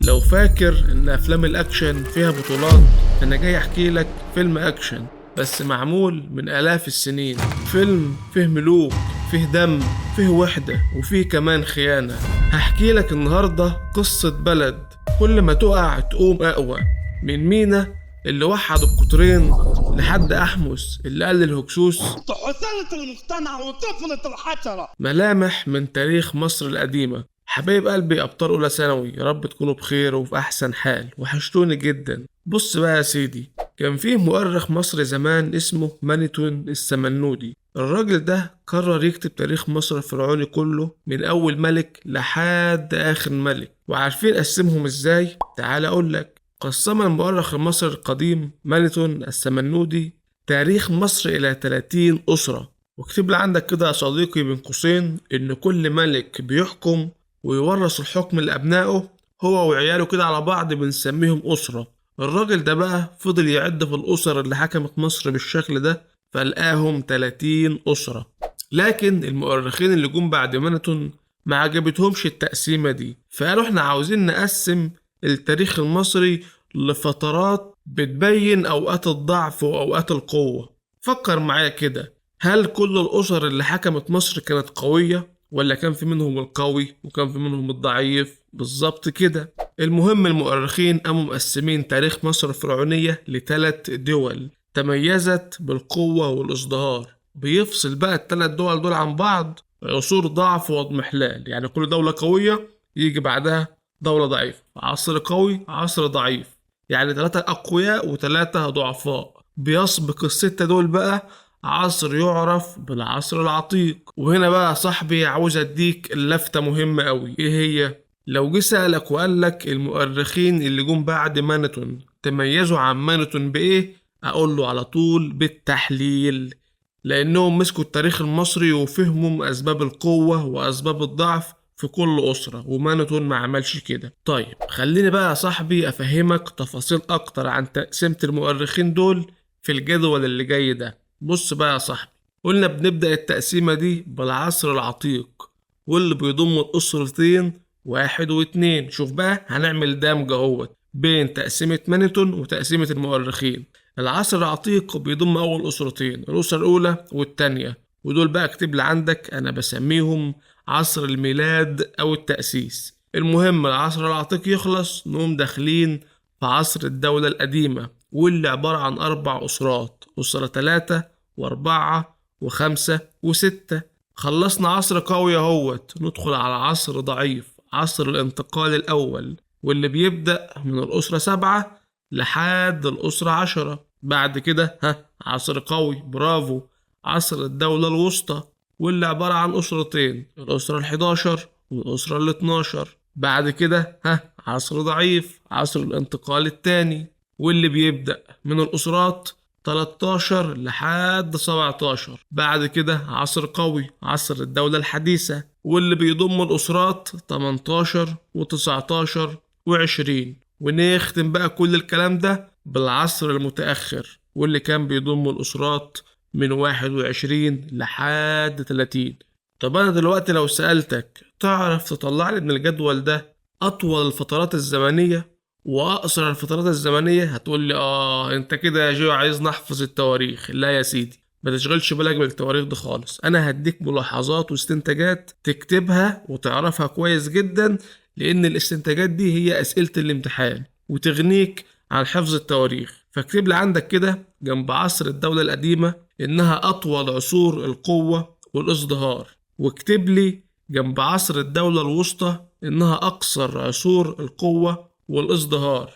لو فاكر ان افلام الاكشن فيها بطولات، انا جاي احكي لك فيلم اكشن بس معمول من الاف السنين. فيلم فيه ملوك، فيه دم، فيه وحدة، وفيه كمان خيانة. هحكي لك النهاردة قصة بلد كل ما تقع تقوم اقوى، من مينا اللي وحد القطرين لحد أحمس اللي قال للهكسوس حثالة المجتمع وطفلة الحشرة. ملامح من تاريخ مصر القديمة. حبايب قلبي أبطال أولى ثانوي، يا رب تكونوا بخير وفي أحسن حال، وحشتوني جدا. بص بقى يا سيدي، كان فيه مؤرخ مصري زمان اسمه مانيتون السمنودي. الراجل ده قرر يكتب تاريخ مصر الفرعوني كله من أول ملك لحد آخر ملك. وعارفين قسمهم إزاي؟ تعال أقولك. قسم المؤرخ المصري القديم مانيتون السمنودي تاريخ مصر إلى 30 أسرة. واكتب لي عندك كده يا صديقي بين قوسين إن كل ملك بيحكم ويورث الحكم لأبنائه هو وعياله كده على بعض بنسميهم أسرة. الراجل ده بقى فضل يعد في الأسر اللي حكمت مصر بالشكل ده، فلقاهم 30 أسرة. لكن المؤرخين اللي جم بعد مانيتون ما عجبتهمش التقسيمة دي، فقالوا احنا عاوزين نقسم التاريخ المصري لفترات بتبين أوقات الضعف وأوقات القوة. فكر معايا كده، هل كل الأسر اللي حكمت مصر كانت قوية؟ ولا كان في منهم القوي وكان في منهم الضعيف؟ بالظبط كده. المهم المؤرخين قاموا مقسمين تاريخ مصر الفرعونية لثلاث دول تميزت بالقوة والازدهار. بيفصل بقى الثلاث دول دول عن بعض عصور ضعف واضمحلال، يعني كل دولة قوية يجي بعدها دولة ضعيفة، عصر قوي عصر ضعيف، يعني 3 أقوياء و3 ضعفاء. بيسبق ال6 دول بقى عصر يعرف بالعصر العتيق. وهنا بقى يا صاحبي عاوز اديك اللفتة مهمة قوي. ايه هي؟ لو جه سألك وقال لك المؤرخين اللي جم بعد مانيتون تميزوا عن مانيتون بايه؟ اقول له على طول بالتحليل، لانهم مسكوا التاريخ المصري وفهموا اسباب القوة واسباب الضعف في كل أسرة، ومانيتون ما عملش كده. طيب خليني بقى يا صاحبي أفهمك تفاصيل أكتر عن تقسيمة المؤرخين دول في الجدول اللي جاي ده. بص بقى يا صاحبي، قلنا بنبدأ التقسيمة دي بالعصر العتيق واللي بيضم الأسرتين 1 و2. شوف بقى هنعمل دمج اهوت بين تقسيمة مانيتون وتقسيمة المؤرخين. العصر العتيق بيضم أول أسرتين، الأسرة الأولى والتانية، ودول بقى اكتب لي عندك أنا بسميهم عصر الميلاد أو التأسيس. المهم العصر العتيق يخلص نقوم داخلين في عصر الدولة القديمة، واللي عبارة عن 4 أسرات، أسرة 3 و4 و5 و6. خلصنا عصر قوي اهوت، ندخل على عصر ضعيف، عصر الانتقال الأول، واللي بيبدأ من الأسرة 7 لحد الأسرة 10. بعد كده عصر قوي، برافو، عصر الدولة الوسطى، واللي عبارة عن أسرتين، الأسرة الحداشر والأسرة الاتناشر. بعد كده عصر ضعيف، عصر الانتقال الثاني، واللي بيبدأ من الأسرات 13 لحد 17. بعد كده عصر قوي، عصر الدولة الحديثة، واللي بيضم الأسرات 18 و19 و20. ونختم بقى كل الكلام ده بالعصر المتأخر، واللي كان بيضم الأسرات من 21 لحد 30. طب أنا دلوقتي لو سألتك تعرف تطلع لي من الجدول ده أطول الفترات الزمنية وأقصر الفترات الزمنية؟ هتقول لي أنت كده يا جو عايز نحفظ التواريخ. لا يا سيدي، ما تشغلش بالك بالتواريخ دي خالص، أنا هديك ملاحظات واستنتاجات تكتبها وتعرفها كويس جدا، لأن الاستنتاجات دي هي أسئلة الامتحان وتغنيك عن حفظ التواريخ. فاكتب لي عندك كده جنب عصر الدولة القديمة إنها أطول عصور القوة والازدهار، واكتب لي جنب عصر الدولة الوسطى إنها أقصر عصور القوة والازدهار.